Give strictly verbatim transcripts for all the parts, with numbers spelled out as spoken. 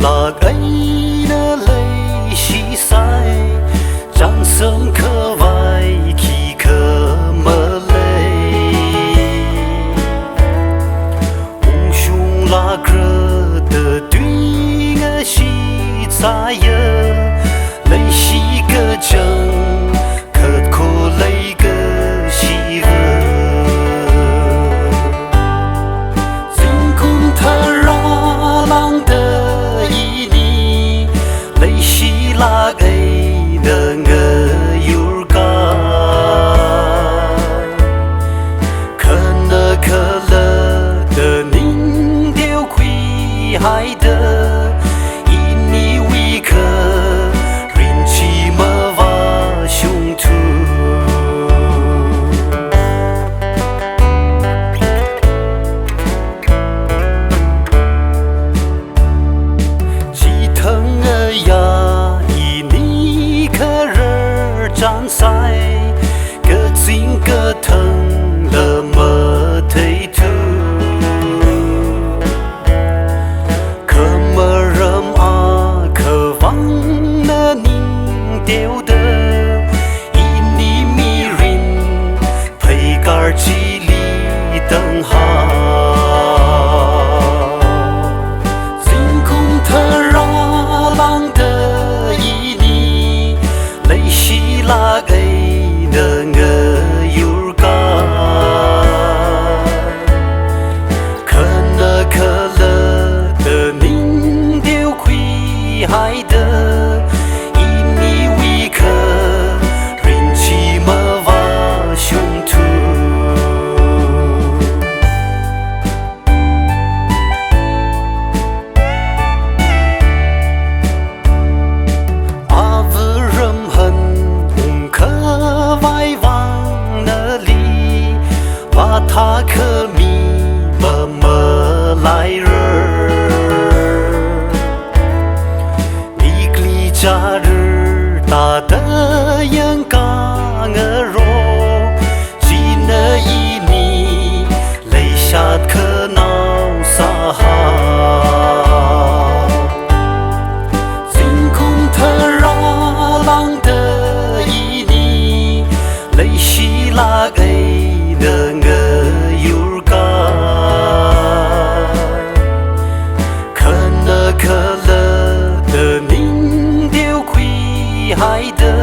Lāk eina leishisai, chānsam khavai khikha malei. Ungshunglākra da tui ngashit sāya, leishi kachang khatkho leikashiva. Zingkum tharā lāngda ini leishilāk eina ngayurkha, khana khalatta ning teokhuihaida, iniwui kharin chi mavāshungthu. Chithang aya ini kharar chānsai, kazing kathangla matheithu. Khamaram akhavāngna ning teoda, ini mirin pheikar chili tāngha. Zingkum tharā lāngda ini leishilāk eina ngayurkha, khana khalatta ning teokhuihaida, iniwui kharin chi mavāshungthu. Avaram han ungkhavai vang nali vāthā khami mamalaira. Mikli chārar tāda yangkāngaro, china ini leishat khanao sāhao. Zingkum tharā lāngda ini leishilāk eina ngayurkha, khana khalatta ning teokhuihaida,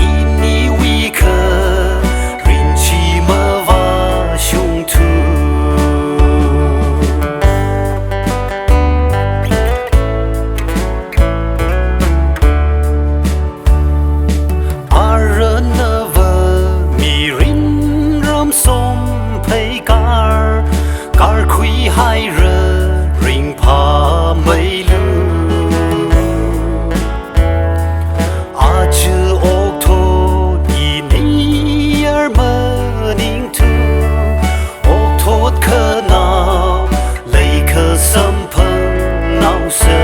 iniwui kharin chi mavāshungthu. Aranava mirin ramsom pheikar, karkhuihaira ringphāmeilu. Aja okthot ini yar maningthu, okthot khanao leikha samphangnaosa.